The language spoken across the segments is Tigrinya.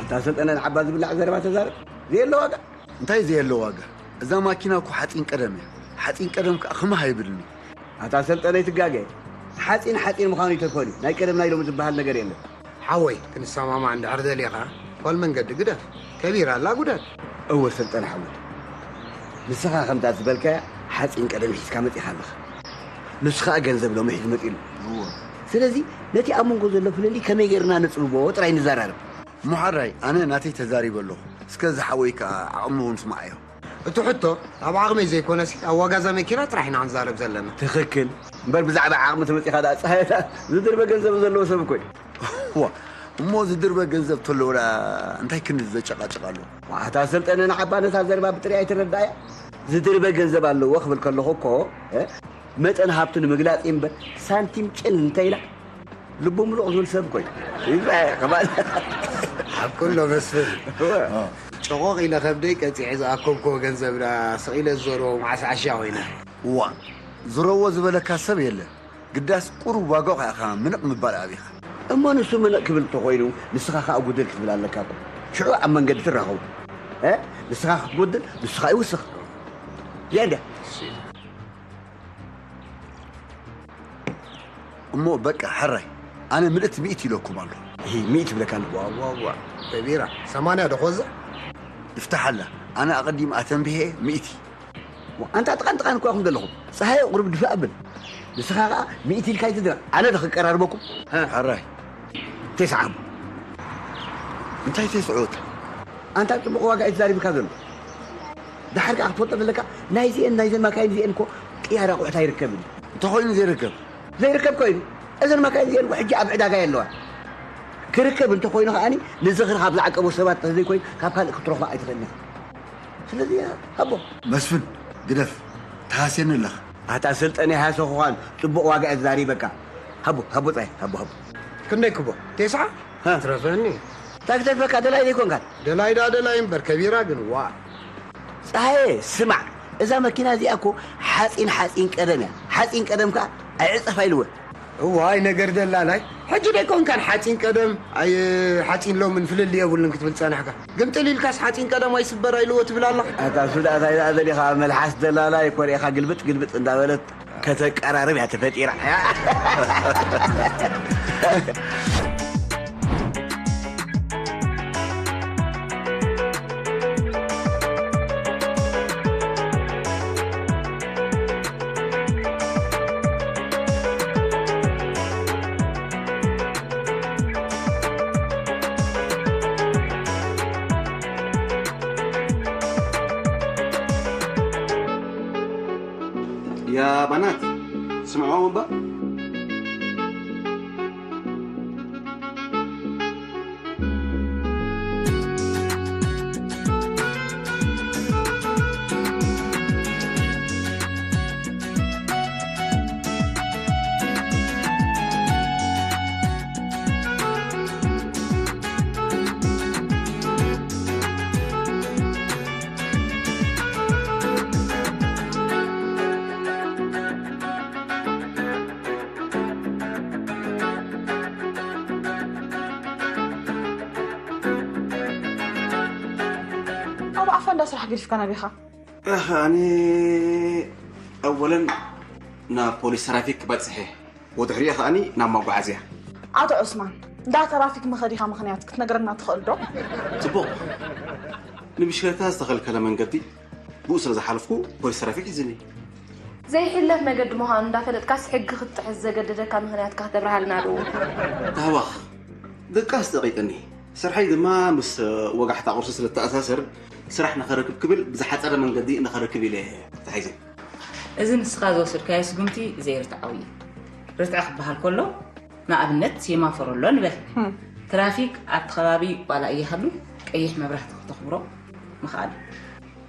ኣታ ሰልጠነ፣ ንዓባ ዝብላዕ ዘረባ ተዛረብ። ዘየለ ዋጋ። እንታይ ዘየለ ዋጋ? እዛ ማኪና እኮ ሓፂን ቀደም እያ። ሓፂን ቀደም ከኣ ክምህ ኣይብልን እዩ። ኣታ ሰልጠነ፣ ኣይትጋገ። ሓፂን ሓፂን ምዃኑ እዩ ተኮኒ። ናይ ቀደም ናይ ሎሚ ዝበሃል ነገር የለን። ሓወይ፣ ክንሰማማዕ እንድሕር ደሊኻ፣ ጓል መንገዲ ግደፍ። ከቢራ ኣላ ጉዳት። እወ ሰልጠነ ሓወይ፣ ንስኻ ከምታ ዝበልካያ ሓፂን ቀደም ሒዝካ መፂኻ ኣለኻ። ንሱ ኸኣ ገንዘብ ሎሚ ሒዙ መፂኡ ኣሎ። እወ። ስለዚ ነቲ ኣብ መንጎ ዘሎ ፍልልይ ከመይ ጌርና ነጽብቦ ጥራይ ንዘራረብ። እሞ ሓራይ፣ ኣነ ናተይ ተዛሪበ ኣለኹ። እስከ ዝሓወይ ከኣ ዓቕሚ እውን ስምዓዮ። እቲ ሕቶ ኣብ ዓቕመይ ዘይኮነሲ፣ ኣብ ዋጋ እዛ መኪና ጥራሕ ኢና ክንዛረብ ዘለና። ትኽክል። እምበር ብዛዕባ ዓቕሚ ተመጺኻ ደኣ ጸሃየታ ዝድርበ ገንዘብ ዘለዎ ሰብ እኮ እዩ። ዋ፣ እሞ ዝድርበ ገንዘብ ተለዎ ደኣ እንታይ ክንዲ ዘጨቃጭቕ ኣሎ? ዋታ ሰልጠነ፣ ንዓባ ነታ ዘረባ ብጥሪኣ ኣይትረዳእያ። ዝድርበ ገንዘብ ኣለዎ ክብል ከለኹ እኮ፣ እ፣ መጠን ሃብቱ ንምግላጽ እዩ እምበር፣ ሳንቲም ጭን እንተኢላ ልቡ ምሉቕ ዝብል ሰብ እኮ እዩ። ይረኣየ፣ ከማን። ሓቁ ኣሎ መስፍን። እወ። ጨቖቕ ኢለ ከብደይ ቀጺዐ ዝኣከብክዎ ገንዘብ ደኣ ስቕ ኢለ ዝዘርዎ መዓስ ዓሻ ኮይነ። እዋ፣ ዝረዎ ዝበለካ ሰብ የለ። ግዳስ ቁሩብ ዋጋኡ ከኣ ኢኻ ምንቕ ምባል ኣቢኻ። እሞ ንሱ ምንቕ ክብል እንተኾይኑ፣ ንስኻ ከኣ ጉድል ክትብል ኣለካ እኮ። ሽዑ ኣብ መንገዲ ትራኸቡ። እ? ንስኻ ክትጎድል፣ ንሱ ከኣ ይውስኽ። ያ እንድያ። እሞ በቃ፣ ሕራይ፣ ኣነ ምልእቲ ሚእቲ ኢለኩም ኣለኹ። እሂ፣ ሚእቲ ብለካ ኣለኹ። ዋ፣ ዋ፣ ዋ። ከቢራ፣ ሰማንያ ዶ ኾዛ? ይፍታሓላ። ኣነ ኣቐዲም ኣተንቢሄ ሚእቲ። ዋ፣ ኣንታ ጥቓን ጥቓን እኮ ኢኹም ዘለኹም። ጸሃየ ቁሩብ ድፍእ ኣብል። ንስኻ ኸኣ ሚእቲ ኢልካ ኣይትድረቕ። ኣነ ዶ ክቀራርበኩም? ሃ። ሕራይ። ተስዓ እሞ። እንታይ ተስዕወት? ኣንታ ጽቡቕ ዋጋ እዩ ተዛሪብካ ዘሎ። ደሓር ከኣ ክትፈልጦ ዘለካ፣ ናይዚኤን፣ ናይዘን ማካይን እዚኤን እኮ ቅያር ኣቑሑት ኣይርከብን። እንተኾይኑ ዘይርከብ? ዘይርከብ ኮይኑ፣ እዘን ማካይን እዚኤን እኮ ሕጂ ኣብ ዕዳጋ የለዋን። ክርከብ እንተኾይኑ ከኣኒ፣ ንዝኽሪ ካብ ዝዓቀቡ ሰባት እንተዘይኮይኑ፣ ካብ ካልእ ክትረኽባ ኣይትኽእልን ኢኻ። ስለዚ፣ ሃቦ። መስፍን፣ ግደፍ። ትሃስየኒ ኣለኻ። ኣታ ሰልጠነ፣ ሃሰኹኻን ጽቡቕ ዋጋ እየ ተዛሪበካ። ሃቦ፣ ሃቦ ጻይ፣ ሃቦ፣ ሃቦ። ክንደይ ክቦ? ቴስዓ? ሃ። ትረፈኒ። እንታይ ክተርፈካ ደላይ ዘይኮንካን? ደላይ ደኣ ደላይ እምበር፣ ከቢራ ግን፣ ዋ። ጸሃየ፣ ስማዕ፣ እዛ መኪና እዚኣ እኮ ሓጺን ሓጺን ቀደም እያ። ሓጺን ቀደም ከኣ ኣይዕጸፍ ኣይልወጥ። እዋይ፣ ነገር ደላላይ። ሕጂ ደይኮንካን ሓጺን ቀደም፣ ኣይ፣ ሓጺን ሎምን ፍልልይ የብሉን ክትብል ጸናሕካ። ግምጥል ኢልካስ ሓጺን ቀደም ኣይስበር ኣይልወጥ ትብል ኣለኻ። ኣታ ሱዳ፣ እንታይ ደኣ ደሊኻ? መልሓስ ደላላይ እኮ ርኢኻ ግልብጥ ግልብጥ እንዳበለት ከተቀራርብ እያ ተፈጢራ። يا بنات، اسمعوا بقى. እንዳ ስራሕ ገዲፍካ ናበይ ኢኻ? ኣነ ኣወለን ናብ ፖሊስ ትራፊክ ክበጽሕ እየ፣ ወድሕሪኡ ከኣኒ ናብ መጓዓዝያ። ኣቶ ዑስማን፣ እንዳ ትራፊክ መኸዲኻ ምኽንያት ክትነግረና ትኽእል ዶ? ጽቡቕ። ንብሽክለታ ዝተኸልከለ መንገዲ ብኡ ስለ ዝሓለፍኩ ፖሊስ ትራፊክ ሒዙኒ። ዘይሕለፍ መገዲ ምዃኑ እንዳፈለጥካስ ሕጊ ክትጥሕስ ዘገደደካ ምኽንያትካ ክተብርሃልና ዶ? ታህዋኽ ድቃስ ደቂቅኒ። ስርሐይ ድማ ምስ ወጋሕታ ቁርሲ ስለ እተኣሳሰር ስራሕ ንኸረክብ ክብል ብዝሓፀረ መንገዲ ንኸረክብ ኢለ ተታሒዘ። እዚ ንስኻ ዝወሰድካዮ ስጉምቲ ዘይርትዓዊ እዩ። ርትዒ ክበሃል ከሎ ንኣብነት የማፈረሎ ንበል። ትራፊክ ኣብቲ ከባቢ ዋላ እይሃሉ ቀይሕ መብራህቲ ክተኽብሮ ምኽኣል እዩ።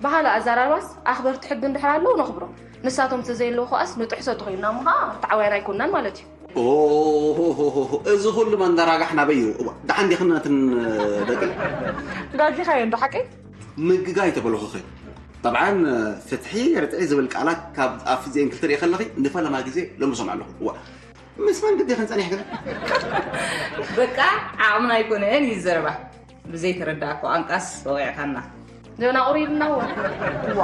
ባህሊ ኣዘራርባስ ኣኽበርቲ ሕጊ እንድሕር ኣለዉ ነኽብሮም፣ ንሳቶም ተዘየለዉ ከኣስ ንጥሕሶ ተኾይንና እሞ ኸኣ ተዓውያን ኣይኮንናን ማለት እዩ። ኦሆሆሆ፣ እዚ ኩሉ መንደራጋሕ ናበይ እዩ? እዋ፣ ደሓን ዲኽን ነትን ደቂ? ጋጊኻዮ እንዶ ሓቀይ? ምግጋይ ተበልኹኺ። ጠብዓን ፍትሒ ርትዒ ዝብል ቃላት ካብ ኣፍ እዚአን ክልተ ርኢ ከለኺ ንፈለማ ግዜ ሎሚ ሰምዕ ኣለኹ። እዋ፣ ምስ መን ግዲ ክንጸኒሕ ግን? በቃ ዓቕምና ኣይኮነን እዩ ዘረባ። ብዘይተረዳእኮ ኣንቃስ ወቂዕካና። ጀና ቁሪልና እወ። ዋ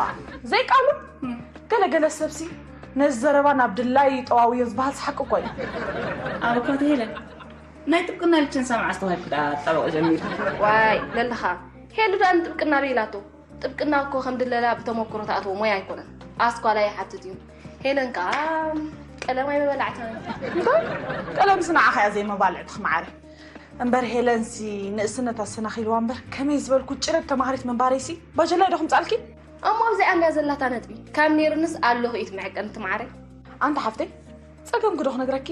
ዘይቃሉ ገለገለ ሰብሲ ነዚ ዘረባ ናብ ድላይ ጠዋውዮ ዝበሃል ሓቂ እኮ እዩ። ኣብ እኮ ተሄለ ናይ ጥብቅና ልችን ሰምዓ ዝተባልኩ ዳ ጠበቆ ጀሚር። ዋይ ለልኻ ሄሉ ዳ ንጥብቅና በይላቶ። ጥብቅና እኮ ከም ድለላ ብተመክሮ ተኣትዎ ሞያ ኣይኮነን። ኣስኳላ ይሓትት እዩ። ሄለን ከኣ ቀለም ኣይመበላዕታን። ቀለምሲ ንዓኻ እያ ዘይመባልዕትኽ መዓረ። እምበር ሄለንሲ ንእስነታ ኣሰናኺልዋ እምበር ከመይ ዝበልኩ ጭርብ ተማሃሪት ምንባረይሲ ባጀላይ ዶ ክምጻልኪ? እሞ ኣብዚኣ እንድያ ዘላታ ነጥቢ። ካብ ነይርንስ ኣለኹ ኢት መዐቀኒ ትማዓረይ። ኣንታ ሓፍተይ ጸገምኪ ዶ ክነግረኪ?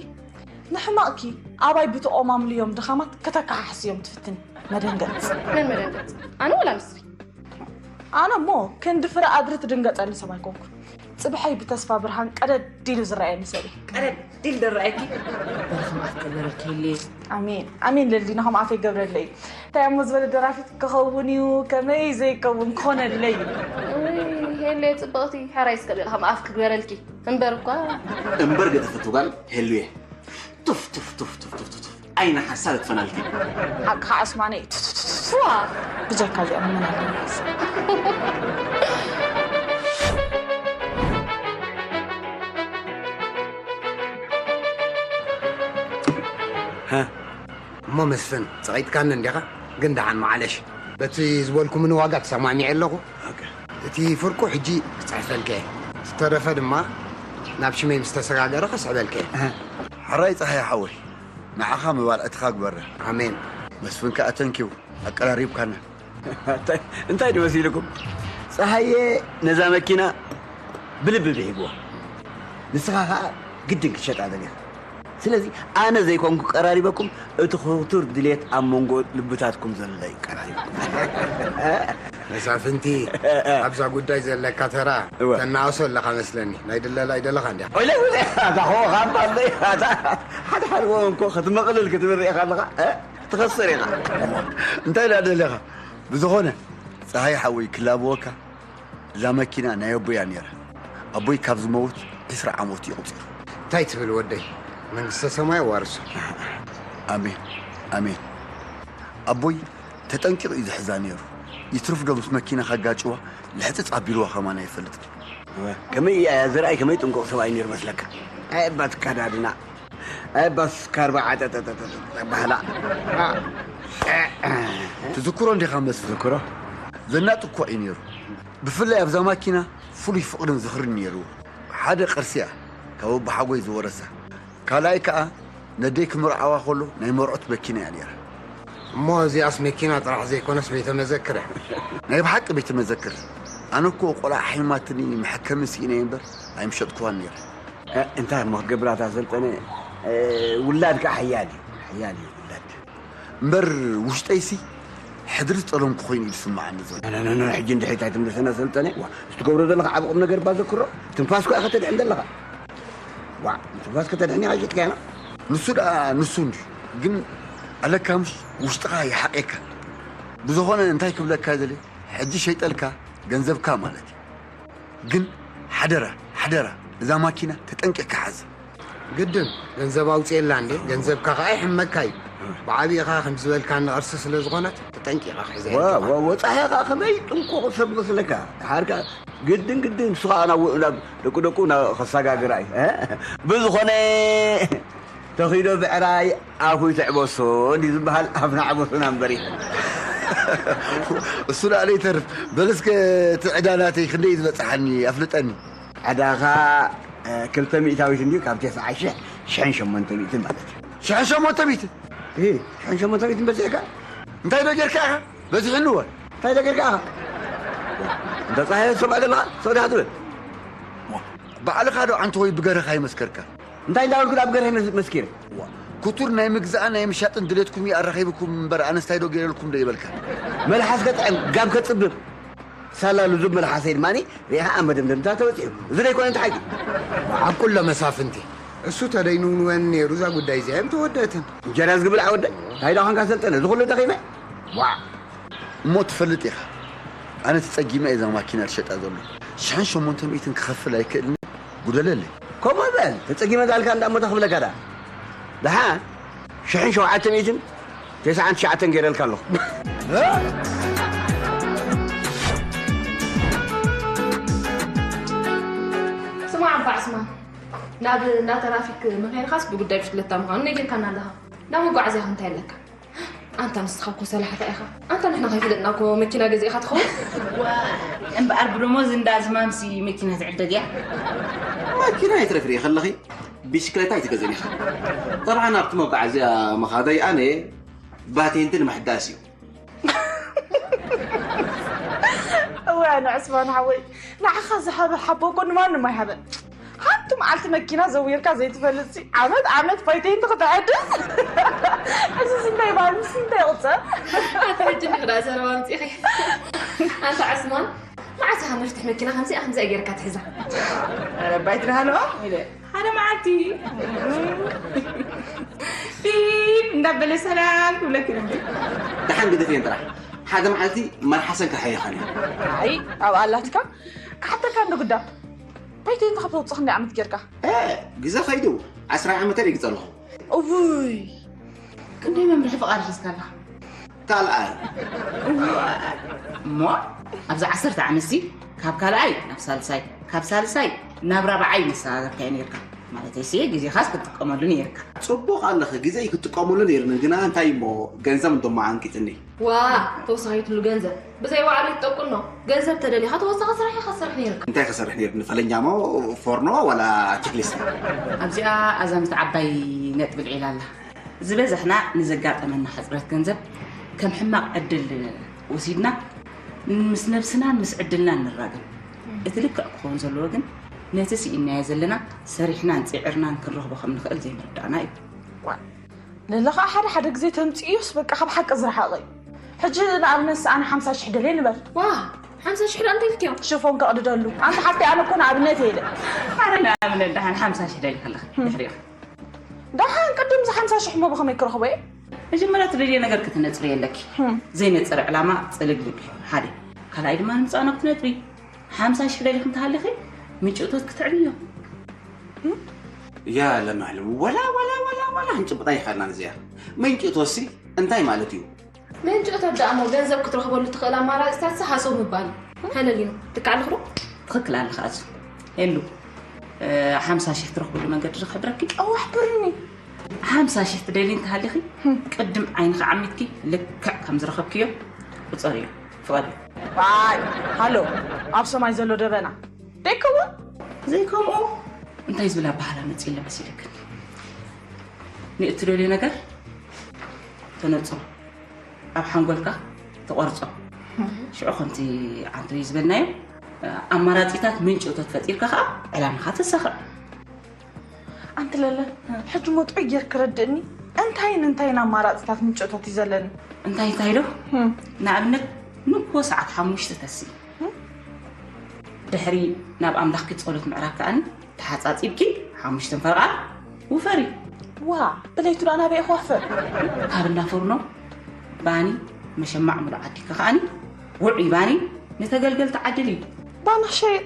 ንሕማቕኪ ኣባይ ብትቖማምልዮም ድኻማት ከተከሓሕስዮም ትፍትኒ። መደንገጽ። መን መደንገጽ? ኣነ ወላ ንስኺ? ኣነ እሞ ክንዲ ፍረ ኣድሪ ትድንገጸኒ ሰብ ኣይኮንኩን። ጽብሐይ ብተስፋ ብርሃን ቀደድ ኢሉ ዝረኣየኒ ሰብ እዩ። ቀደድ ኢሉ ዝረኣየኪ በርኺ ማፍ ክበረልኪ ህልየ። ኣሜን ኣሜን ለልዲና ከም ኣፈይ ገብረለይ። እንታይ እሞ ዝበለ ደራፊት ክኸውን እዩ ከመይ ዘይከውን ክኾነለይ እዩ። ሄሌ ጽብቕቲ ሕራይ እስከ በል ከም ኣፍ ክግበረልኪ እምበር እኳ እምበር ገደፈቱ ጓል ሄሉየ ቱፍ ቱፍ ቱፍ ቱፍ ቱፍ ቱፍ ኣይነ ሓሳብ ትፈናልኪ። ሓቅኻ ኣስማነይ ዋ ብጀካ እዚኣ መን ኣለና ሓሳብ እሞ መስፍን ጸቒጥካኒ እንዲኻ ግን ደሓን መዓለሽ በቲ ዝበልኩምኒ ዋጋ ተሰማሚዐ ኣለኹ። እቲ ፍርቁ ሕጂ ክጽሕፈልከ እየ። ዝተረፈ ድማ ናብ ሽመይ ምስ ተሰጋገረ ከስዕበልከ እየ። ሕራይ ጸሃይ ሓወይ ንዓኻ መባልዕትኻ ግበረ። ኣሜን። መስፍን ከኣ ተንኪው ኣቀራሪብካና። እንታይ እንታይ ድመሲልኩም? ጸሃየ ነዛ መኪና ብልቢ ብሂግዋ። ንስኻ ኸኣ ግድን ክትሸጣ ደሊኻ። ስለዚ ኣነ ዘይኮንኩ ቀራሪበኩም እቲ ክቱር ድሌት ኣብ መንጎ ልብታትኩም ዘሎ እዩ ቀራሪበኩም። መሳፍንቲ ኣብዛ ጉዳይ ዘለካ ተራ እወ። ተናእሶ ኣለኻ መስለኒ ናይ ድለላ ይደለኻ እንዲያ ወይለ ወይለ ኣታ ሆ ሃባ ኣለይ ኣታ ሓደ ሓደ ወንኮ ክትመቕልል ክትብል ርኢኻ ኣለኻ እ? ትኸስር ኢኻ እንታይ ኢላ ደሊኻ ብዝኾነ ፀሃይ ሓወይ ክላበወካ እዛ መኪና ናይ ኣቦይ እያ ነይራ። ኣቦይ ካብ ዝመውት ዕስራ ዓመቱ የቑፂሩ። እንታይ ትብል ወደይ? መንግስተ ሰማይ ኣዋርሶ። ኣሜን ኣሜን። ኣቦይ ተጠንቂቑ እዩ ዝሕዛ ነይሩ። ይትርፍ ዶ ምስ መኪና ከጋጭዋ ልሕፅፅ ኣቢልዋ ከማን ኣይፈልጥን። ከመይ እያ እያ ዘርኣይ ከመይ ጥንቁቕ ሰብኣይ ነይሩ መስለካ? ኣይ ኣባ ትካዳድና ኣይ ኣባ ስካርባ ዓጠጠጠጠጠ ባህላ። ትዝክሮ እንዲኻ መስፍን? ዝክሮ። ዘናጥ እኮ እዩ ነይሩ። ብፍላይ ኣብዛ ማኪና ፍሉይ ፍቕርን ዝኽርን ነይርዎ። ሓደ ቅርሲ እያ ካብ ኣቦሓጎይ ዝወረሳ። ካልኣይ ከኣ ነደይ ክምርዓዋ ከሎ ናይ መርዑት መኪና እያ ነይራ። እሞ እዚኣስ መኪና ጥራሕ ዘይኮነስ ቤተ መዘክር እያ። ናይ ብሓቂ ቤተ መዘክር። ኣነ እኮ ቆልዓ ሓይማትኒ መሐከሚ ስኢነ እየ እምበር ኣይምሸጥክዋን ነይረ። እንታይ እሞ ክገብር ኣታ ሰልጠነ ውላድ ከኣ ሓያል እዩ ሓያል እዩ ውላድ። እምበር ውሽጠይሲ ሕድሪ ዝጠለምኩ ኮይኑ እዩ ዝስምዓኒ ዘሎ። ሕጂ እንድሕሪ እንታይ ትምልሰና ሰልጠነ? ዋ፣ እዚ ትገብሮ ዘለኻ ዓቢ ቁም ነገር እባ ዘክሮ። ትንፋስ እኮ ኢኻ ተድሕን ዘለኻ። ዋ፣ ትንፋስ ከተድሕን ኢኻ ሸጥካያና። ንሱ ደኣ ንሱ እንድዩ። ግን ኣለካ ምሽ ውሽጥኻ ይሓቕየካ። ብዝኾነ እንታይ ክብለካ ደልየ፣ ሕጂ ሸይጠልካ ገንዘብካ ማለት እዩ። ግን ሓደራ ሓደራ እዛ ማኪና ተጠንቂቕካ ሓዝ። ግድን ገንዘብ ኣውፅኤላ እንዴ ገንዘብካ ከዓ ይሕመካ እዩ። ብዓቢኻ ከም ዝበልካኒ ቅርሲ ስለ ዝኾነት ተጠንቂቓ ክሕዛ ዋ፣ ይግባእ። ዋ፣ ወጻኢ ኸኣ ከመይ ጥንቁቕ ሰብ መስለካ? ደሓር ከኣ ግድን፣ ግድን፣ ንሱ ኸኣ ናብ፣ ናብ ደቁ ደቁ ናብ ኸሳጋግራ እዩ። እ? ብዝኾነ፣ ተኺዶ ብዕራይ ኣፉ ይትዕበሶ እንዲ ዝበሃል፣ ኣፍና ዕበሱና እምበር እዩ። እሱ ደኣ ዘይተርፍ። በል እስከ እቲ ዕዳ ናተይ ክንደይ ዝበጽሓኒ ኣፍልጠኒ። ዕዳኻ፣ እ፣ ክልተ ሚእታዊት እንድዩ፣ ካብ ተስዓ ሽሕ፣ ሽሕን ሸሞንተ ሚእትን ማለት እዩ። ሽሕን ሸሞንተ ሚእትን? እሂ፣ ሽሕን ሸሞንተ ሚእትን በጺሕካ? እንታይ ዶ ጌርካ ኢኻ? በዚሕኒ ወ? እንታይ ዶ ጌርካ ኢኻ? እንተ ጻህየ ትሰምዕ ዘለኻ፣ ሰው ዲኻ ትብል? ባዕልኻ ዶ ዓንተ ወይ ብገርህኻ ይመስከርካ? እንታይ እንዳበልኩ ዳ ብገርሀይ መስ-፣ መስኪረ? ዋ፣ ክቱር ናይ ምግዛእን ናይ ምሻጥን ድሌትኩም እዩ ኣራኺብኩም እምበር፣ ኣነስ እንታይ ዶ ገይረልኩም ዶ ይበልካ? መልሓስከ ጥዕም፣ ጋብከ ጽብብ። ሳላ ልዙብ መልሓሰይ ድማኒ ርኢኻ ኣብ መደምደምታ ተበጺሑ። እዚ ደይኮነ እቲ ሓቂ? ዓቁሎ መሳፍንቲ። እሱ ተደይንውንወን ነይሩ፣ እዛ ጉዳይ እዚኣ እዮም ተወደእትን። እንጀራ ዝግብል ዓወደ፣ እንታይ ዳ ኾንካ ሰልጠነ፣ እዚ ኩሉ ደኺመ? ዋዕ! እሞ ትፈልጥ ኢኻ፣ ኣነ ተጸጊመ እየ እዛ ማኪና ዝሸጣ ዘሎ። ሽሕን ሸሞንተ ሚእትን ክኸፍል ኣይክእልን፣ ጉደለለይ። ከምኡ በል፣ ተጸጊመ ዳልካ እንዳ እሞ ተኽፍለካ ዳ። ደሓን፣ ሽሕን ሸውዓተ ሚእትን ተስዓን ትሽዓተን ገይረልካ ኣለኹ። ስማዕ ኣባ ዕስማን፣ ናብ እንዳ ተራፊክ መኺንኻስ ብጉዳይ ብሽክለታ ምዃኑ ነጊርካና ኣለኻ። ናብ መጓዓዝያ እንታይ ኣለካ? ኣንታ ንስኻ እኮ ሰላሕታ ኢኻ። ኣንታ ንሕና ከይፈለጥና እኮ መኪና ገዚእኻ ትኸውን። እምበኣር ብደሞዝ እንዳ ዝማምሲ መኪና ትዕደግ እያ። መኪና ኣይትረፍርየ ከለኺ ብሽክለታ ኣይትገዝእን ኢኻ። ጠብዓ ናብቲ መጓዓዝያ ምኻደይ ኣነ ባቴንቲ ንምሕዳስ እዩ። እዋይ ኣነ ዕስማን ሓወይ፣ ንዓኻ ዝሃበ ሓቦ እኮ ንማንም ኣይሃበን። ሓንቲ መዓልቲ መኪና ዘዊርካ ዘይትፈልጥ ሲ፣ ዓመት ዓመት ፋይተይንቲ ክትዕድስ? እዚስ እንታይ ይበሃል? ምስ እንታይ ይቑጸር? ኣታ ሕጂ እንዲኺ ደኣ ዘረባ ኣምጺእኺ። ኣንታ ዕስማን፣ መዓስ ኢኻ መፍትሕ መኪና ከምዚኣ ከምዚኣ ጌርካ ትሕዛ? ኧረ ኣባይ ትድሃልኦ ኢለ። ሓደ መዓልቲ ቢብ እንዳበለ ሰላም ክብለኪ ነበር። ደሓን ግደፍየን ጥራሕ። ሓደ መዓልቲ መልሓሰን ክሕየኻን እየ። ኣይ፣ ኣብኣ ኣላትካ ክሓተካ እንዶ ግዳ። ባይተይ እንተ ካብ ተውፅእ ክንደይ ዓመት ጌርካ? እ፣ ግዜ ኸይዱ ዓስራ ዓመት ኣሪግጸ ኣለኹ። እውይ፣ ክንደይ መምርሒ ፍቓድ ሒዝካ ኣለኻ? ካልኣይ። እሞ ኣብዚ ዓሰርተ ዓመትሲ ካብ ካልኣይ ናብ ሳልሳይ፣ ካብ ሳልሳይ ናብ ራብዓይ መሰጋገርካዮ ነይርካ። ማለተይሲ ግዜኻስ ክትጥቀመሉ ነይርካ። ጽቡቕ ኣለኺ፣ ግዜይ ክጥቀመሉ ነይርኒ፣ ግና እንታይ እሞ ገንዘብ እንዶ መዓንቂጽኒ። ዋ፣ ተወሳኺትሉ ገንዘብ። ብዘይ ዋዕሮ ይትጠቁኖ። ገንዘብ ተደሊኻ ተወሳኺ ስራሕ ኢኻ ትሰርሕ ነይርካ። እንታይ ክሰርሕ ነይርኒ? ፈለኛሞ፣ ፎርኖ ዋላ ቸክሊስት? ኣብዚኣ ኣዛምት ዓባይ ነጥቢ ልዒላ ኣላ። ዝበዛሕና ንዘጋጠመና ሕጽረት ገንዘብ ከም ሕማቕ ዕድል ወሲድና ምስ ነብስናን ምስ ዕድልናን ንራገም። እቲ ልክዕ ክኸውን ዘለዎ ግን ነቲ ስኢንናዮ ዘለና ሰሪሕናን ጽዒርናን ክንረኽቦ ከም ንኽእል ዘይምርዳእና እዩ። ዋ፣ ለለ ኸኣ ሓደ ሓደ ግዜ ተምጽእዮስ በቃ ካብ ሓቂ ዝረሓቐ እዩ። ሕጂ ንኣብነት ኣነ ሓምሳ ሽሕ ደልየ ንበል። ዋ፣ ሓምሳ ሽሕ ደኣ እንታይ ኢልክዮ? ሽፎን ከቕድደሉ። ኣንቲ ሓፍተይ ኣነ እኮ ንኣብነት እየ ኢለ። ኣነ ንኣብነት ደሓን ሓምሳ ሽሕ ደልየ ከለኺ ድሕሪኡ። ደሓን ቅድም እዚ ሓምሳ ሽሕ እሞ ብኸመይ ክረኽቦ እየ? መጀመርያ ትደልዮ ነገር ከተነጽሪ ኣለኪ። ህም። ዘይነጸረ ዕላማ ጽልግልግ እዩ። ሓደ። ካልኣይ ድማ ንምጻእ ናብ ትነጥሪ። ሓምሳ ሽሕ ደሊኺ እንተሃሊኺ ምንጪ እቶት ክትዕብዮ። ያ ለማሉ፣ ወላ፣ ወላ፣ ወላ፣ ወላ፣ ክንጭብጣ ይኸኣልናን እዚኣ። ምንጪ እቶትሲ እንታይ ማለት እዩ? ምንጪ እቶት ደኣ እሞ ገንዘብ ክትረኽበሉ ትኽእል ኣማራጺታት ሃሰው ምባል እዩ። ሃለሊኖ፣ ትክክል ኣለኺ ዶ? ትኽክል ኣለኺ ኣዙ። ሄሉ፣ እ፣ ሓምሳ ሽሕ ትረኽብሉ መንገዲ ዶ ክሕብረኪ? ኣዋ፣ ኣሕብርኒ። ሓምሳ ሽሕ ትደልዪ እንተሃሊኺ፣ ህም። ቅድም ዓይንኺ ዓሚትኪ ልክዕ ከም ዝረኸብክዮ ቁጸርዮ። ፍቐድዮ። ዋይ፣ ሃሎ፣ ኣብ ሰማይ ዘሎ ደበና። ደይከውን? ዘይከምኡ እንታይ ዝብል ኣበሃህላ መጺእለ መሲልክን? ንእትደልዮ ነገር ተነጽሮ፣ ኣብ ሓንጎልካ ተቖርጾ። ሽዑ ከምቲ ዓንተወይ ዝበልናዮ ኣማራጺታት ምንጪ እቶት ፈጢርካ ኸኣ ዕላማኻ ተሳኽዕ። ኣንቲ ለለ፣ ሕጂ እሞ ጥዑይ ጌርኪ ረድእኒ። እንታይን እንታይን ኣማራጺታት ምንጪ እቶት እዩ ዘለኒ? እንታይ እንታይ ዶ? ህም። ንኣብነት፣ ንግሆ ሰዓት ሓሙሽተ ተሲ። ህም። ድሕሪ ናብ ኣምላኽኪ ጸሎት ምዕራግ ከኣኒ ተሓጻጺብኪ ሓሙሽተ ፈረቓ ውፈሪ። ዋ፣ ብለይቱ ደኣ ናበይ ክወፍር? ካብ እንዳ ፎርኖ ባኒ መሸማዕ ሙሉእ ዓዲኪ ከኣኒ ውዑይ ባኒ ንተገልገልቲ ዓድሊ። ባኒ ክሸይጥ?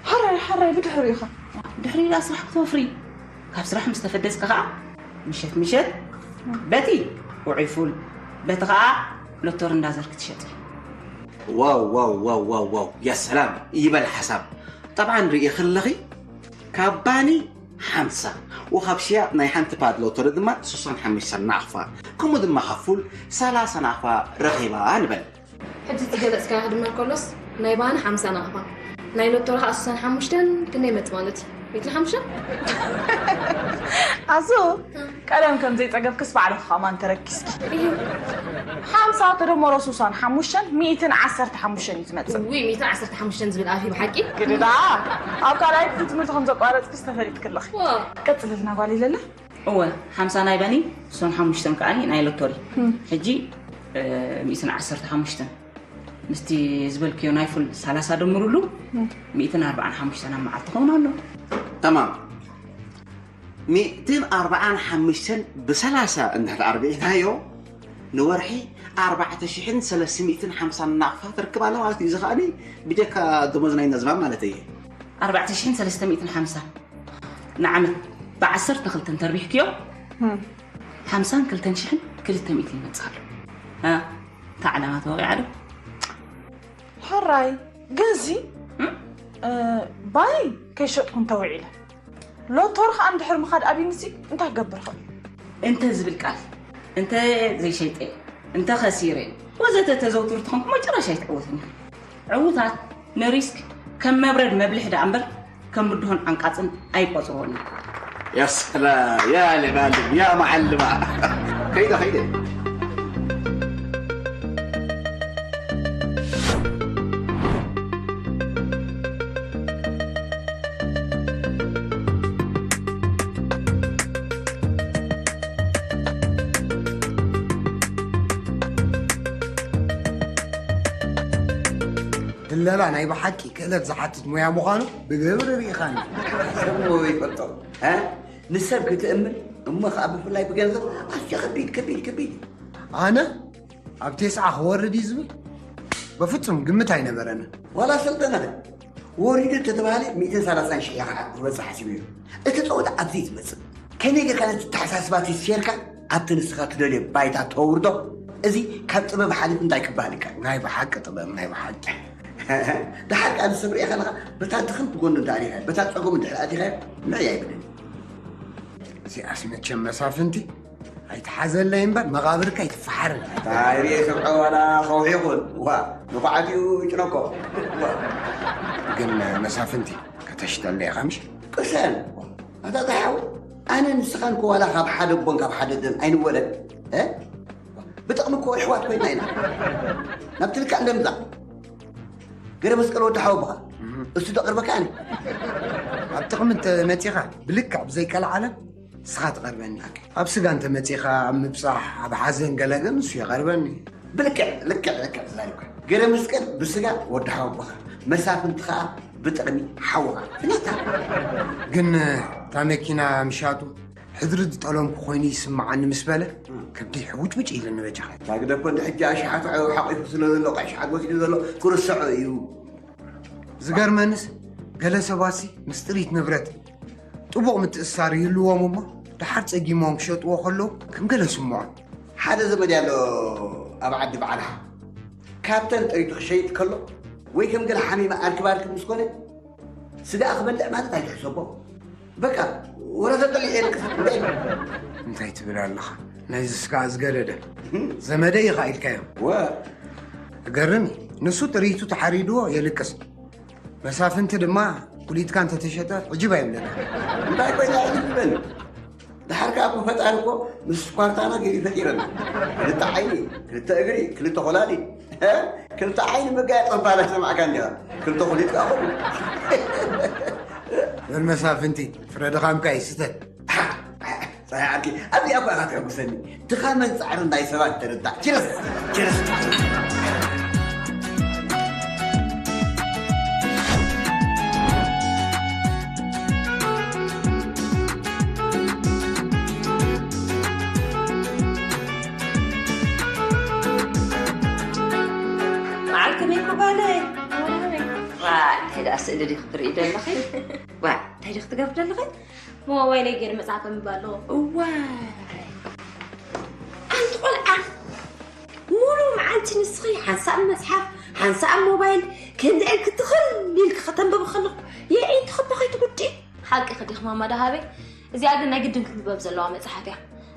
ሕራይ፣ ሕራይ፣ ብድሕሪኡ ኢኻ። ድሕሪኡ ደኣ ስራሕ ክትወፍሪ። ካብ ስራሕ ምስ ተፈደስኪ ከኣ ምሸት ምሸት በቲ ውዑይ ፉል፣ በቲ ኸዓ ሎቶሪ እንዳዘርክ ትሸጢ። ዋው ዋው ዋው ዋው ዋው፣ ያ ሰላም ይበል ሓሳብ። ጠብዓን ርእየ ከለኺ ካብ ባኒ ሓምሳ፣ ወኻብ ሽያጥ ናይ ሓንቲ ፓድ ሎቶሪ ድማ ስሳን ሓሙሽተን ናቕፋ፣ ከምኡ ድማ ካብ ፉል ሰላሳ ናቕፋ ረኺባ ንበል። ሕጂ እቲ ገለጽካዮ ክድመር ከሎስ ናይ ባኒ ሓምሳ ናቕፋ፣ ናይ ሎቶሪ ኸዓ ስሳን ሓሙሽተን ክንደይ ይመጽእ ማለት እዩ? ሚእትን ሓሙሽተን? ኣዞ፣ ቀደም ከም ዘይጸገብክስ ባዕልኺ ከማን ተረኪስኪ። ሓምሳ ተደመሮ ስሳን ሓሙሽተን ሚእትን ዓሰርተ ሓሙሽተን እዩ ትመጽእ። ውይ፣ ሚእትን ዓሰርተ ሓሙሽተን ዝብል ኣፍ እዩ ብሓቂ? ግድዳ፣ ኣብ ካልኣይ ክፍሊ ትምህርቲ ከም ዘቋረጽክስ ተፈሊጥኪ ኣለኺ። ዋ። ቀጽልልና ጓል ኢለላ። እወ፣ ሓምሳ ናይ ባኒ፣ ስሳን ሓሙሽተን ከኣ ናይ ሎቶሪ። እም። ሕጂ፣ እ፣ ሚእትን ዓሰርተ ሓሙሽተን። ምስቲ ዝበልክዮ ናይ ፉል ሰላሳ ደምርሉ፣ እም። ሚእትን ኣርባዓን ሓሙሽተን ኣብ መዓልቲ ክኸውን ኣሎ። ተማም። ሚእትን ኣርባዓን ሓሙሽተን ብሰላሳ እንድሕር ኣርቢዕናዮ፣ ንወርሒ ኣርባዕተ ሽሕን ሰለስተ ሚእትን ሓምሳን ናቕፋ ትርክብ ኣላ ማለት እዩ። እዚ ከኣኒ ብጀካ ደሞዝ ናይ ነዝባ ማለት እየ። ኣርባዕተ ሽሕን ሰለስተ ሚእትን ሓምሳን ንዓመት ብዓሰርተ ክልተ እንተርቢሕክዮ፣ እም። ሓምሳን ክልተን ሽሕን ክልተ ሚእትን ይመጽእ ኣሎ። እ፣ እታ ዕላማ ተወቒዓ ዶ? ሕራይ፣ ግን እዚ፣ እም? እ፣ ባኒ ከይሸጥኩ እንተውዒለ፣ ሎቶሪ ኸኣ እንድሕር ምኻድ ኣቢንሲ እንታይ ክገብር ኽእል? እንተ ዝብል ቃል፣ እንተ ዘይሸይጠ፣ እንተ ኸሲረ፣ ወዘተ ተዘውትሩ ተኾንኩ መጨረሻ ኣይትዕወትን ኢኹም። ዕዉታት ንሪስክ ከም መብረድ መብልሒ ደኣ እምበር ከም ብድሆን ዓንቃጽን ኣይቆጽርዎን እዮም። يا سلام، يا لمعلم، يا معلمة. ከይደ፣ ከይደ። ድለላ ናይ ብሓቂ ክእለት ዝሓትት ሞያ ምዃኑ ብግብሪ ርኢኻኒ። ሰብ ሞያ ይፈልጦ፣ እ? ንሰብ ክትእምን እሞ ኸዓ ብፍላይ ብገንዘብ ኣዝዩ ከቢድ፣ ከቢድ፣ ከቢድ። ኣነ ኣብ ቴስዓ ክወርድ እዩ ዝብል በፍጹም ግምት ኣይነበረንን። ዋላ ሰልጠነ ወሪዱ እንተተባሃለ ሚእትን ሰላሳን ሽሕ እየ ከዓ ክበፅሕ ሓሲበ ነይሩ። እቲ ፀወታ ኣብዚ እዩ ዝመፅእ። ከመይ ጌርካ ነቲ ኣተሓሳስባ እቲ ሴርካ ኣብቲ ንስኻ ትደልዮ ባይታ ተውርዶ? እዚ ካብ ጥበብ ሓሊፉ እንታይ ክበሃል ይከኣል? ናይ ብሓቂ ጥበብ፣ ናይ ብሓቂ። ደሓር ከዓ ንሰብ ርኢኻ ኣለኻ፣ በታ ድኽምቲ ጎኑ እንዳ ርኢኻዮ፣ በታ ፀገሙ እንድሕር ኣቲኻዮ፣ ንዕይ ኣይብልን። እዚኣስ መቸም መሳፍንቲ ኣይትሓዘለይ እምበር መቓብርካ ኣይትፈሓርን። እንታይ ርኤ ስምዖ ዋላ ከውሒ ይኹን፣ ዋ፣ ንኹዓቲኡ ይጭነቆ። ዋ። ግን መሳፍንቲ ከተሽጠለይ ኢኻ ምሽ? ቅሰን፣ ኣታ ተሓው፣ ኣነ ንስኻን እኮ ዋላ ካብ ሓደ ኣቦን ካብ ሓደ ኣደን ኣይንወለድ፣ እ? ብጥቕሚ እኮ ኣሕዋት ኮይና ኢና። ናብቲ ልክዕ እንደምዛ። ገረ መስቀል ወዲ ሓወቦኻ፣ እም። እሱ ደቕርበካ ኣነ። ኣብ ጥቕሚ እንተ መጺኻ፣ ብልክዕ ብዘይቀልዓለም ንስኻ ትቐርበኒ። ኣብ ስጋ እንተ መጺኻ፣ ኣብ ምብጻሕ፣ ኣብ ሓዘን ገለ ግን ንሱ ይቐርበኒ። ብልክዕ፣ ልክዕ፣ ልክዕ፣ ዛሪብካ። ገረ መስቀል ብስጋ ወዲ ሓወቦኻ፣ መሳፍንቲ ኸኣ ብጥቕሚ ሓውኻ። ፍሊታ። ግን እታ መኪና ምሻጡ ሕድሪ ዝጠለምኩ ኮይኑ ይስምዓኒ ምስ በለ፣ እም። ከብደይ ሕውጭውጭ ኢሉኒ በጃኻ። እታ ግደፎ እንዲ ሕጂ ኣሽሓት ሓቑፉ ስለ ዘሎ፣ ቀሺ ሓጎስ እዩ ዘሎ፣ ክርስዖ እዩ። ዝገርመንስ፣ ገለ ሰባትሲ ምስ ጥሪት ንብረት ጥቡቕ ምትእስሳር ይህልዎም እሞ፣ ደሓር ጸጊሞም ክሸጥዎ ከለዉ ከም ገለ ስምዖም። ሓደ ዘመድ ኣሎ ኣብ ዓዲ ባዕልኻ። ካብተን ጥሪቱ ክሸይጥ ከሎ፣ ወይ ከም ገለ ሓሚማ ኣርክብ ኣርክብ ምስ ኮነ፣ ስጋኣ ክበልዕ ማለት ኣይትሕሰቦ። በቃ፣ ወረ ተጠሊዑ የልቅስ። እንታይ? እንታይ ትብል ኣለኻ? ናይዚ ስጋ ዝገደደ። እም። ዘመደይ ኢኻ ኢልካዮ። ወ- እገርም እዩ። ንሱ ጥሪቱ ተሓሪድዎ የልቅስ። መሳፍንቲ ድማ ኩሊትካ እንተተሸጠ ዕጅብ ኣይብለካ። እንታይ ኮይና ዕጅብ ይበል? ደሓር ከኣ እኮ ፈጣሪ እኮ ምስ ስኳርታና ገይሩ ፈጢረና። ክልተ ዓይኒ፣ ክልተ እግሪ፣ ክልተ ኮላሊት፣ እ? ክልተ ዓይኒ መጋየፂ ምባል ኣይሰማዕካን ዲኻ? ክልተ ኩሊት ከኣ ኾይኑ። በል መሳፍንቲ፣ ፍረ ድኻምካ ይስተት። ጸሓይ ዓርኪ፣ ኣብዚኣ እኮ ኢኻ ተሐጉሰኒ። ድኻምን ጻዕርን ናይ ሰባት ተረዳእ። ችርስ! ችርስ! በዓል ከመይ እኮ ጓለይ? ዋ፣ እንታይ ደኣ ስእሊ ዲኺ ትርኢ ዘለኺ? ዋ፣ እንታይ ዲኺ ትገብሪ ዘለኺ? ሞባይለይ ገይረ መጽሓፍ ኣንብብ ኣለኹ። እዋይ! እቲ ንስኺ ሓንሳእ መጽሓፍ ሓንሳእ ሞባይል ከምዚ ኢልክ ትኽል ኢልክ ከተንብብ ከለኹ የዒንቲ ክባ ከይትጉድኢ። ሓቂ ክዲኽ ማማ ደሃበይ፣ እዚኣ ግን ናይ ግድን ክትንበብ ዘለዋ መጽሓፍ እያ።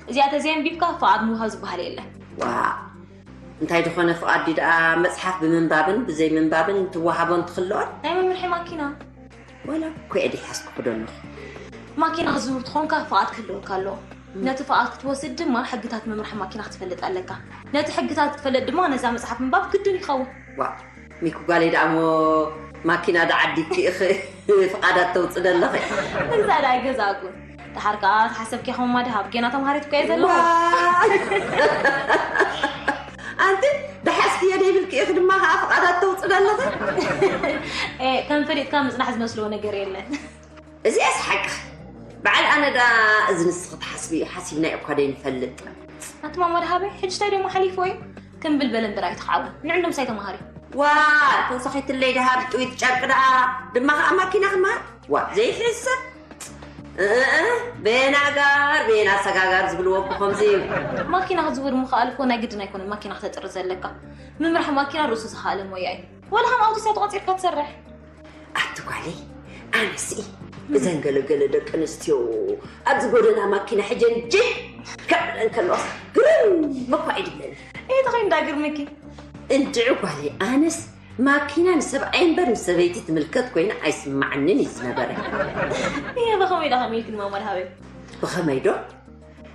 እዚኣ ተዘየንቢብካ ፍቓድ ምውሃብ ዝበሃል የለን። ዋ እንታይ ዝኾነ ፍቓድ ድዩ ደኣ መጽሓፍ ብምንባብን ብዘይ ምንባብን ትወሃቦን ትኽልኦን? ናይ መምርሒ ማኪና። ወላ እኮ እየ ደይሓዝኩ ክዶ ኣለኹ። ማኪና ክትዝውር ትኾንካ ፍቓድ ክህልወካ ኣለዎ። ነቲ ፍቓድ ክትወስድ ድማ ሕግታት መምርሒ ማኪና ክትፈልጥ ኣለካ። ነቲ ሕግታት ክትፈልጥ ድማ ነዛ መጽሓፍ ምንባብ ግድን ይኸውን። ዋ ሚኩ ጓለይ ደኣ እሞ ማኪና ደዓዲግኪ ኢኺ ፍቓዳት ተውፅደለኺ። እዛ ደኣ ኣይገዛእኩን። ደሓር ከኣ ተሓሰብኪ ኸም ማድሃብ ጌና ተምሃሪት እኮ እየ ዘለኹ። ዋ! ኣንቲ ደሓስክዮ ደይብልኪ ኢኺ ድማ ኸዓ ፍቓዳት ተውፅደለኺ። ኤ፣ ከም ፈሊጥካ ምፅናሕ ዝመስሎ ነገር የለን። እዚኣስ ሓቅኺ። በዓል ኣነ ደኣ እዚ ንስኺ ትሓስብዮ ሓሲብናዮ እኳ ደይንፈልጥ። ኣቲ ማማ ደሃበይ፣ ሕጂ እንታይ ደሞ ሓሊፍዎ እዩ? ክምብል በለ እምበር ኣይትኽዓወን። ንዕንዶ ምሳይ ተምሃሪ። ዋ ተወሳኺትለይ ደሃብ ጥዊት ጨርቂ ደኣ ድማ ኸዓ ማኪና ክመሃር? ዋ ዘይሕሰብ። እእ፣ በየናጋር በየና ሰጋጋር ዝብልዎ እኮ ከምዚ እዩ። ማኪና ክትዝውር ምኽኣል እኮ ናይ ግድን ኣይኮነን ማኪና ክተጥሪ ዘለካ። ምምራሕ ማኪና ርእሱ ዝኸኣለ ሞያ እዩ። ወላ ከም ኣውቶሳት ቆጺርካ ትሰርሕ። ኣቲ ጓለይ ኣነሲ እዘን ገለገለ ደቂ ኣንስትዮ ኣብዚ ጎደና ማኪና ሕጀን ጅ ከብለን ከለዋስ ግርም እኳ ይድለኒ። እየ ተኸይኑ ዳግርምኪ። እንድዒ ጓለይ ኣነስ ማኪና ንሰብኣይ እምበር ንሰበይቲ ትምልከት ኮይና ኣይስማዓንን እዩ ዝነበረ። እየ ብኸመይ ዳ ከመይ ኢልክን ማማ ደሃበይ? ብኸመይ ዶ?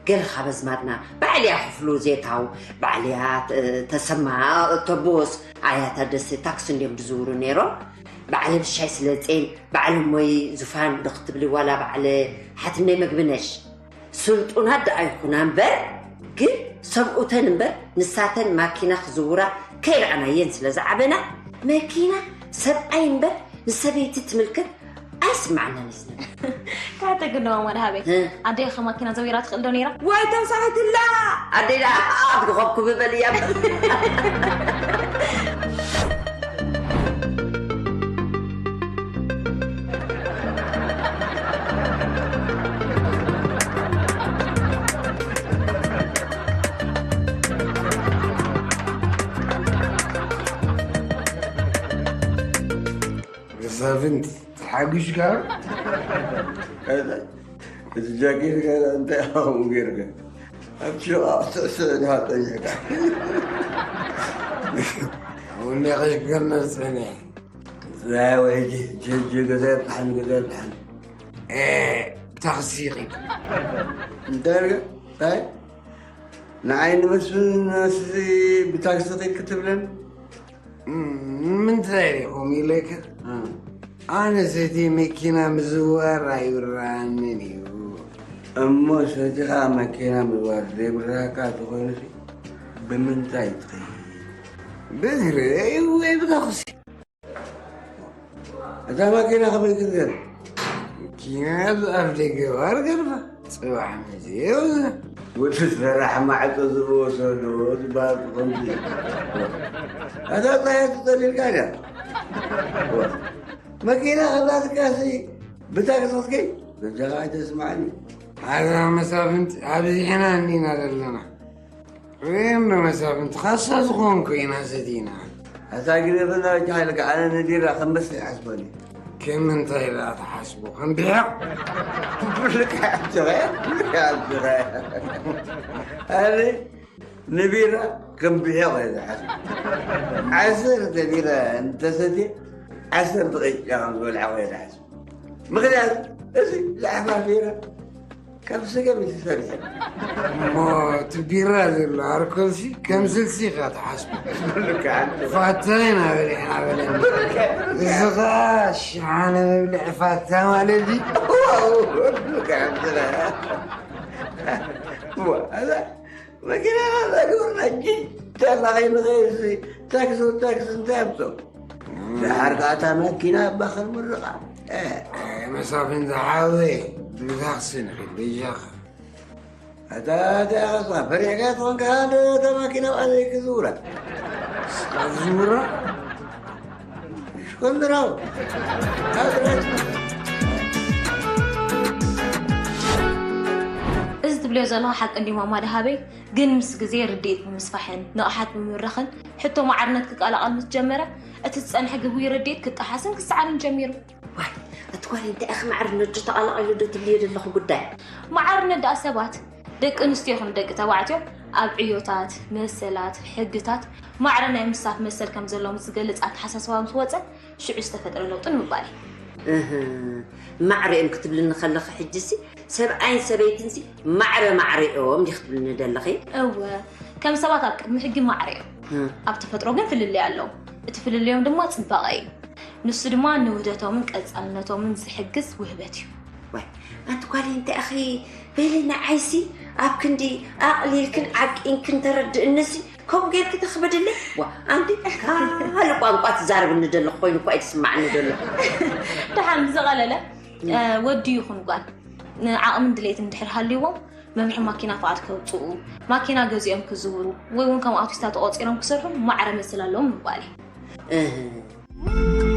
ገለ ካብ ኣዝማድና ባዕልያ ክፍሉ ዜታው፣ ባዕልያ ተሰማ፣ ተቦስ፣ ኣያታ ደሴ ታክሲ እንዲዮም ድዝውሩ ነይሮም። ባዕለ ብሻይ ስለጼን ባዕለ ሞይ ዙፋን ዶ ክትብሊ ዋላ ባዕለ ሓትነይ መግብነሽ ስልጡናት ደኣ ይኹና እምበር ግን ሰብኡተን እምበር ንሳተን ማኪና ክዝውራ ከይረኣናየን ስለ ዝዓበና መኪና ሰብኣይ እምበር ንሰበይቲ ትምልከት ኣይስማዓናን እዩ ዝነብር። ካተ ግን ደማ ማዳ ሃበይ እ። ኣደይ ከማኪና ዘዊራ ትኽእል ዶ ነይራ? ዋይ ተውሳኺትላ ኣደይ ደኣ ኣድግኸብኩ ብበል እያ። መሳፍንቲ ተሓጒስካ? እቲ ጃኬት ከ እንታይ ከምኡ ጌርካ? ኣብ ሽቓቕ ስዕስዕ ኢኻ ጸኒሕካ። እውነ ከይገመጽ እኔ። ዛይ ወይጂ፣ ጀጀ፣ ገዛ የብጽሓኒ፣ ገዛ የብጽሓኒ። ኤ፣ ታክሲ ኺድ። እንታይ ኢልካ? እንታይ? ንዓይ ንመስፍን ነስዚ ብታክሲ ኺድ ክትብለኒ? እም፣ ንምንታይ ኢኹም ኢለካ? እ። ኣነ ሰቲ መኪና ምዝዋር ኣይብራንን እዩ። እሞ ሰቲኻ መኪና ምዝዋር ዘይብራካ ተኾይኑሲ ብምንታይ ትኸይድ? ብእግረይ ወይ ብታክሲ? እታ ማኪና ከመይ ክትገል? መኪና ኣብ ኣፍ ደገ ባር ገርፋ። ጽባሕ መጽእ የውዛ። ወዲ ሰራሕ ማዕጾ ዝወሰዶ ዝበሃል ከምዚ። ኣታ ጻያ ትጸሊልካ ድያ? መኪና ከላትካሲ ብታክሲ ክትከይ? በጃኻ ኣይተስማዕኒ። ኣዛ መሳፍንቲ ኣብዚሕና እንዲና ዘለና። ርእየም መሳፍንቲ ካሳ ዝኾንኩ ኢና ሰቲና። ኣታ ግደፈና ወዲ ሓይልካ፣ ኣነ ንቢራ ከም መስተ ይሓስበኒ። ከም ምንታይ ኢላ ትሓስቦ? ከም ብሒቕ? ብልካ ኣጆኸ፣ ብልካ ኣጆኸ። ኣነ ንቢራ ከም ብሒቕ እየ ዝሓስብ። ዓሰርተ ቢራ እንተሰትየ፣ ዓሰርተ ቅጫ ከም ዝበልዐኹ እየ ዝሓስብ። ምኽንያቱ፣ እዚ ላሕማ ቢራ ካብ ስገም እዩ ተሰሪሑ። እሞ እቲ ቢራ ዘሎ ኣርኮልሲ ከም ስልሲ ኢኻ ትሓስቦ። ብልካ ኣጆኸ። ፋታ ኢና በሊዕና በለኒ። ብልካ፣ ብልካ። እዚ ኸኣ ሸሓነ መብልዒ ፋታ ማለት እዩ። ዋው፣ ብልካ ኣጆኸ። እሞ፣ ኣዛ መኪና ናዛ ግብርና ጅጅ ኣላ ከይንኸይድሲ፣ ታክሲ፣ ታክሲ እንታይ ኣምፅኦ? እም። ደሓር ከኣ እታ መኪና እባ ክንምርቓ። እ። ኣይ፣ መሳፍንቲ ሓወይ፣ ብታክሲ ንኺድ በጃኻ። ኣታ፣ ኣታ፣ ኣታ፣ ፈሪሕካ ትኾንካ፣ ኣነ እታ መኪና ባዕለይ ክዝውራ። እስኻ ትዝውራ? ሽኮንድራው። ኣዝራጭ። እዚ ትብሎ ዘለኹ ሓቂ እንዲ ማማ ደሃበይ፣ ግን ምስ ግዜ ርድኢት ብምስፋሕን ንቕሓት ብምብራኽን ሕቶ ማዕርነት ክቀላቐል ምስ ጀመረ፣ እቲ ዝጸንሐ ግጉይ ርድኢት ክጠሓስን ክሰዓርን ጀሚሩ። ዋይ፣ ኣቲ ጓለይ፣ እንታይ ኢኺ ማዕርነት ዶ ተቐላቒሉ ዶ ትብልዮ ዘለኹ ጉዳይ? ማዕርነት ደኣ ሰባት፣ ደቂ ኣንስትዮ ይኹኑ ደቂ ተባዕትዮ፣ ኣብ ዕዮታት፣ መሰላት፣ ሕግታት ማዕረ ናይ ምስታፍ መሰል ከም ዘለዎም ዝገልጽ ኣተሓሳስባ ምስ ወጸ፣ ሽዑ ዝተፈጥረ ለውጢ ንምባል እዩ። እህ፣ ማዕረ እዮም ክትብልኒ ከለኺ፣ ሕጂሲ ሰብኣይን ሰበይትንሲ ማዕረ ማዕረ እዮም ዲኺ ክትብልኒ ደለኺ? እወ፣ ከም ሰባት ኣብ ቅድሚ ሕጊ ማዕረ እዮም። እህ። ኣብ ተፈጥሮ ግን ፍልልይ ኣለዎም። እቲ ፍልልዮም ድማ ጽባቐ እዩ። ንሱ ድማ ንውህደቶምን ቀጻልነቶምን ዝሕግዝ ውህበት እዩ። ዋይ፣ ኣንቲ ጓለይ፣ እንታይ ኢኺ? በሊ ንዓይሲ ኣብ ክንዲ ኣቕሊልክን ዓቂንክን ተረድእንሲ፣ ከምኡ ጌርኪ ተኽብድለይ? ዋ፣ ኣንቲ ካልእ ቋንቋ ትዛረብኒ ዘለኹ ኮይኑ እኳ እዩ ዝስማዕኒ ዘሎ። ደሓን ብዝቐለለ፣ እ፣ ወዲ ይኹን ጓል፣ ንዓቕምን ድሌትን እንድሕር ሃልይዎም፣ መምርሒ ማኪና ፍቓድ ከውጽኡ፣ ማኪና ገዚኦም ክዝውሩ፣ ወይ እውን ከም ኣውቲስታ ተቖጺሮም ክሰርሑ ማዕረ መሰል ኣለዎም ምባል እዩ። እህ።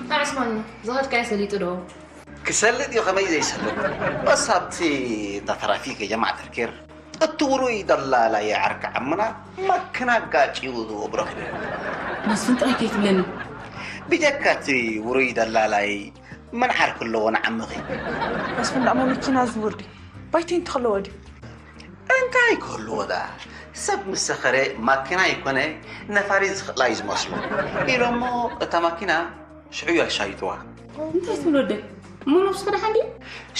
እንታይ ዕስማኖ፣ ዝኸድካዮ ሰሊጡ ዶ? ክሰልጥ እዩ፣ ከመይ ዘይሰልጥ? በስ ኣብቲ እንዳ ትራፊክ የጀማዕ ተርኬር፣ እቲ ውሩይ ደላላይ ዓርኪ ዓምና መኪና ኣጋጭዩ ዝወብሮ። መስፍን ጥራይ ከይትብለኒ። ብጀካ እቲ ውሩይ ደላላይ መን ዓርኪ ኣለዎ ንዓምኺ? መስፍን ደኣ መኪና ዝውር ድዩ? ባይተይ እንተኸለወ ድዩ? እንታይ ክህልዎ ደኣ? ሰብ ምስ ሰኸረ ማኪና ኣይኮነ ነፋሪት ዝኽእላ እዩ ዝመስሎ። ኢሎሞ እታ ማኪና ሽዑ እያ ሻይጥዋ። እንታይ ትብል ወደይ? እሞ ነብስኺ ደሓን ድዩ?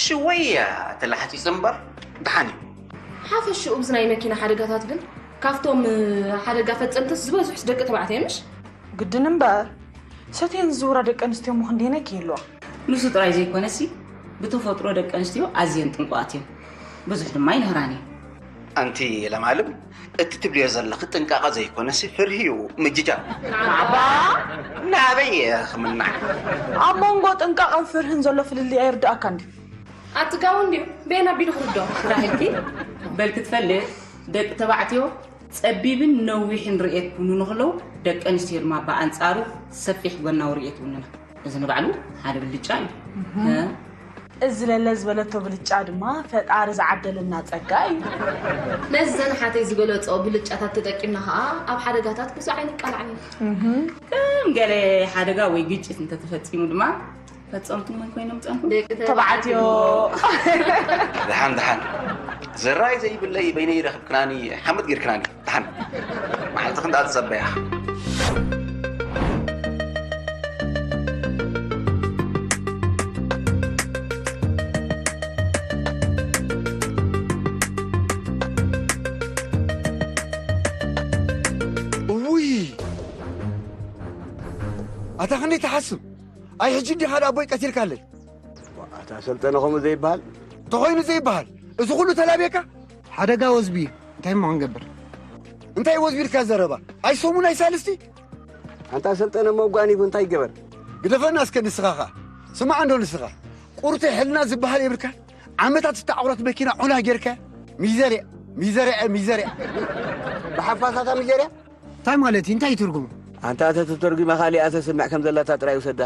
ሽወያ ተላሕፂፅ እምበር ደሓን እዩ። ሓፈሽኡ ኣብዚ ናይ መኪና ሓደጋታት ግን ካብቶም ሓደጋ ፈፀምትስ ዝበዝሑስ ደቂ ተባዕትዮ ምሽ? ግድን እምበር፣ ሰትየን ዝዝውራ ደቂ ኣንስትዮ እሞ ክንደየናይ ክህልዋ? ንሱ ጥራይ ዘይኮነሲ፣ ብተፈጥሮ ደቂ ኣንስትዮ ኣዝየን ጥንቁቓት እየን። ብዙሕ ድማ ኣይንህራን እየን። ኣንቲ ለማለም፣ እቲ ትብልዮ ዘለኺ ጥንቃቐ ዘይኮነሲ ፍርሂ እዩ፣ ምጅጃ። ኣባ! ናበይ እየ ክምናዕ? ኣብ መንጎ ጥንቃቐን ፍርህን ዘሎ ፍልልይ ኣይርድኣካን ድዩ? ኣቲ ጋውን ድዩ? በየን ኣቢሉ ክርድኦ? ራሄልኪ፣ በል ክትፈልጥ፣ ደቂ ተባዕትዮ ጸቢብን ነዊሕን ርእየት ክውንኑ ከለዉ፣ ደቂ ኣንስትዮ ድማ ብኣንጻሩ ሰፊሕ ጎናዊ ርእየት ይውንና። እዚ ንባዕሉ ሓደ ብልጫ እዩ። እህ። እ? እዚ ለለ ዝበለቶ ብልጫ ድማ ፈጣሪ ዝዓደለና ጸጋ እዩ። ነዚ ዘንሓተይ ዝበለጾ ብልጫታት ተጠቂምና ከኣ ኣብ ሓደጋታት ብዙሕ ኣይንቃላዕን ኢና። እህ። ከም ገለ ሓደጋ ወይ ግጭት እንተተፈጺሙ ድማ ፈጸምቱ መን ኮይኖም ጸንሑ? ደቂ ተባዕትዮ። ደሓን፣ ደሓን። ዝራይ ዘይብለይ በይነይ ረኽብክናኒ፣ ሓመድ ጌርክናኒ። ደሓን። መዓልትኺ እንዳተጸበያ። እውይ! ኣታ ክንደይ ትሓስብ? ኣይ ሕጂ እንዲኻ ደኣ ኣቦይ ቀቲልካለይ። ኣታ ሰልጠነ ከምኡ ዘይበሃል። ተኾይኑ ዘይበሃል። እዚ ኩሉ ተላብየካ? ሓደጋ ወዝቢ እዩ። እንታይ እሞ ክንገብር? እንታይ ወዝቢልካ ዘረባ? ኣይ ሰሙን ኣይ ሳልስቲ? ኣንታ ሰልጠነ መጓኒቡ እንታይ ይገበር? ግደፈና እስከ ንስኻ ኸኣ። ስማዕ እንዶ ንስኻ። ቁርተ ሕልና ዝበሃል የብልካ? ዓመታት ዝተዓቑረት መኪና ዑና ጌርካ? ሚዘርያ፣ ሚዘርያ፣ ሚዘርያ። ብሓፋሳታ ሚዘርያ? እንታይ ማለት እዩ? እንታይ እዩ ትርጉሙ? ኣንታ ተተተርጉማ ካሊኣ ተስምዕ ከም ዘላታ ጥራይ ውሰዳ።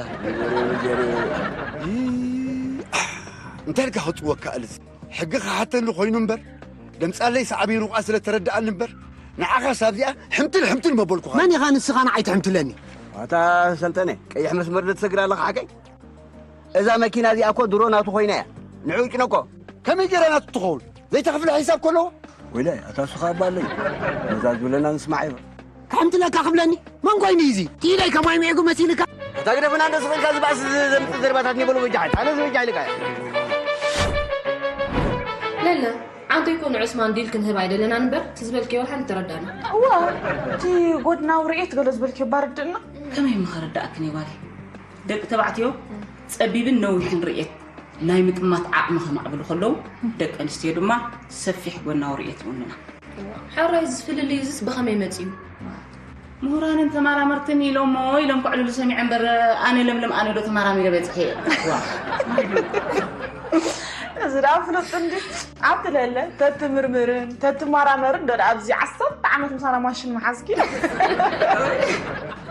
ይ-፣ ኣሕ፣ እንታይ ኢልካ ክጽወካ ኣልዝ? ሕጊ ክሓተኒ ኮይኑ እምበር፣ ደምጻለይ ሳዕቤኑ ኸኣ ስለ ተረድኣኒ እምበር፣ ንዓኻስ ኣብዚኣ ሕምትል ሕምትል መበልኩኻ። መን ኢኻ ንስኻ ንዓይ ትሕምትለኒ? ኣታ ሰልጠነ፣ ቀይሕ መስመር ዶ ትሰግር ኣለኻ ሓቀይ? እዛ መኪና እዚኣ እኮ ድሮ ናቱ ኮይና እያ። ንዑ ጭነቆ። ከመይ ገይራ ናቱ ትኸውን? ዘይተኽፍለ ሒሳብ ከለዎ? ወይለ፣ ኣታ እሱ ኸኣ ባለይ። ነዛ ዝብለና ንስማዕ እዮ። ክሕምትለካ ክብለኒ? መን ኮይኑ እዩ እዚ? ኪደይ ከማይ ሚዕጉ መሲልካ? ኣታ ግደፍና እንዶ ስቕ ኢልካ እዚ ባእሲ ዝ-፣ ዘምጽእ ዘረባታት ኒበሉ በጃ ሓይል። ኣነ እዚ በጃ ኢልካ እየ። ለለ፣ ዓንቶ ይኮን ዑስማን ዲል ክንህብ ኣይደለናን እምበር፣ እቲ ዝበልክዮ ወላ ሓንቲ ተረዳእና። እዋ፣ እቲ ጎድናዊ ርእየት ገለ ዝበልክዮ እባ ርድእና። ከመይ እሞ ከረዳእክን እየ ጓለይ? ደቂ ተባዕትዮ ጸቢብን ነዊሕን ርእየት ናይ ምጥማት ዓቕሚ ከማዕብሉ ከለዉ፣ ደቂ ኣንስትዮ ድማ ሰፊሕ ጎናዊ ርእየት ይውንና። ሕራይ እዚ ፍልልይ እዚስ ብኸመይ መጺኡ? ምሁራንን ተመራመርትን ኢሎሞ ኢሎም ከዕልሉ ሰሚዐ እምበር፣ ኣነ ለምለም ኣነ ዶ ተመራሚረ በጺሐ እየ? ዋ። እዚ ደኣ ፍሉጥ እንዲ ኣብቲ ለለ ተትምርምርን ተትመራመርን ዶ ደኣ ኣብዚ ዓሰርተ ዓመት ምሳና ማሽን መሓዝኪ?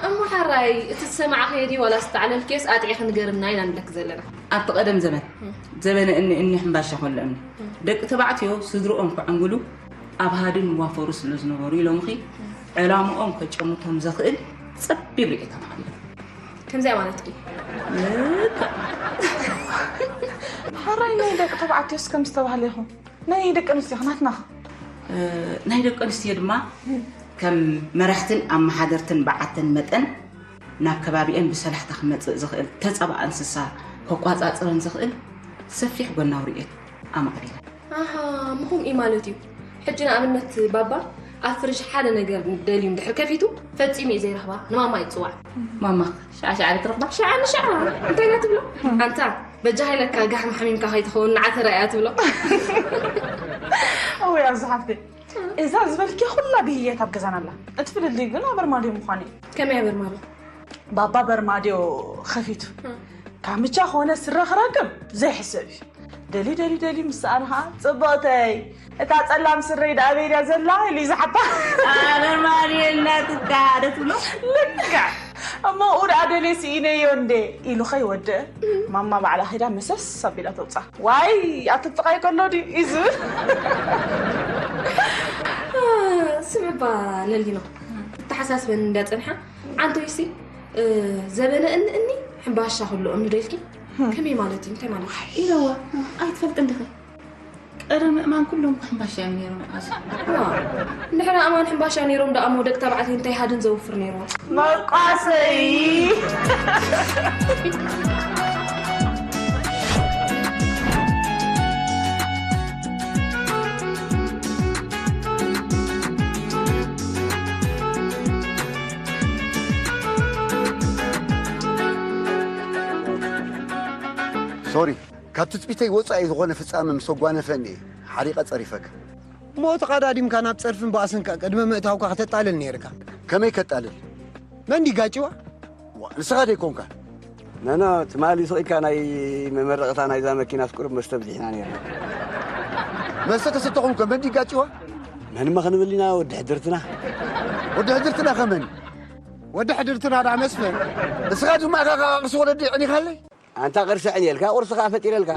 እሞ ሓራይ፣ እቲ ዝሰማዕኽዮ ድዩ ዋላ ዝተዓለልክዮስ ኣጥዒኺ ንገርና ኢና ንብለኪ ዘለና። ኣብቲ ቀደም ዘመን፣ ዘበነ እኒ እኒ ሕምባሻ ከሎ እምኒ፣ ደቂ ተባዕትዮ ስድርኦም ከዕንግሉ ኣብ ሃድን ዋፈሩ ስለ ዝነበሩ ኢሎምኺ፣ ዕላምኦም ከጨሙቶም ዘኽእል ጸቢብ ርእየት ኣማዕቢሎም። ከምዚኣ ማለት ድዩ? ልክዕ። ሓራይ ናይ ደቂ ተባዕትዮስ ከም ዝተባህለ ይኹን። ናይ ደቂ ኣንስትዮ ኸ ናትና ኸ? እ፣ ናይ ደቂ ኣንስትዮ ድማ ከም መራሕትን ኣመሓደርትን በዓተን መጠን ናብ ከባቢአን ብሰላሕታ ክመጽእ ዝኽእል ተጻባእ እንስሳ ከቋጻጽረን ዝኽእል ሰፊሕ ጎናዊ ርእየት ኣማዕቢለን። ኣሃ፣ ምኹም እዩ ማለት እዩ። ሕጂ ንኣብነት ባባ ኣብ ፍርጅ ሓደ ነገር ደልዩ እንድሕር ከፊቱ ፈጺሙ እዩ ዘይረኽባ፣ ንማማ እዩ ዝጽዋዕ። ማማ ሸዓ ሸዓ ዶ ትረኽባ? ሸዓ ንሸዓ እንታይ እያ ትብሎ? ኣንታ በጃ ሃይለካ ጋሕ ማሕሚምካ ከይትኸውን ንዓተራ እያ ትብሎ። እወ ኣብዚ ሓፍተይ፣ እዛ ዝበልኪ ኩላ ብህየት ኣብ ገዛና ኣላ። እቲ ፍልልይ ግን ኣብ ኣርማድዮ ምዃኑ እዩ። ከመይ ኣብ ኣርማድዮ? ባባ በርማድዮ ኸፊቱ። እም። ካምቻ ኾነ ስረ ክረክብ ዘይሕሰብ እዩ። ደልዩ ደልዩ ደልዩ ምስ ሰኣነ ኸዓ፣ "ጽብቕተይ፣ እታ ጸላም ስረይ ደኣ ኣበይ ድያ ዘላ?" ኢሉ እዩ ዝሓታ። ኣበርማድዮ እናትካ ዶ ትብሎ? ልክዕ። እሞ ኡ ደኣ ደልየ ስኢነዮ እንዴ ኢሉ ኸይወድእ፣ ማማ ባዕላ ኸይዳ መሰስ ኣቢላ ተውጽኣ። ዋይ፣ ኣቲ ጥቓይ ከሎ ድዩ እዩ ዝብል። ስምዕባ ለሊኖ፣ እተሓሳስበን እንዳ ጸንሓ፣ ዓንቶይሲ፣ እ፣ ዘበነ እኒ እኒ ሕምባሻ ከሎ እምኒ ዶ ኢልኪ? ከመይ ማለት እዩ? እንታይ ማለት እዩ? ኢለዋ፣ ኣይትፈልጥን ዲኺ? ቀደም እማን ኩሎም እኮ ሕምባሻ እዮም ነይሮም። ዋ፣ እንድሕር ኣእማን ሕምባሻ ነይሮም ደኣ እሞ ደቂ ተባዕትዮ እንታይ ሃድን ዘውፍር ነይርዎም? መቋሰይ። ሶሪ፣ ካብ ትጽቢተይ ወጻኢ ዝኾነ ፍጻመ ምስ ኣጓነፈኒ እየ ሓሪቐ ጸሪፈካ። እሞ ተቐዳዲምካ ናብ ጸርፍን ባእስን ከ ቅድሚ ምእታውካ ከተጣልል ነይርካ። ከመይ ከጣልል? መንዲ ጋጭዋ? ዋ፣ ንስኻ ደይኮንካ? ነኖ፣ ትማሊ ስቕ ኢልካ ናይ መመረቕታ ናይዛ መኪናስ ቁሩብ መስተ ኣብዚሕና ነይርና። መስተ ተሰተኹም ከ መንዲ ጋጭዋ? መንማ ክንብል ኢና ወዲ ሕድርትና። ወዲ ሕድርትና ከመን? ወዲ ሕድርትና ደኣ መስፍን። ንስኻ ድማ እኻ ቃቕርሲ ወለዲ የዕኒኻለይ? ኣንታ ቅርሲ ዕንየልካ፣ ቁርሲ ከኣ ፈጢረልካ።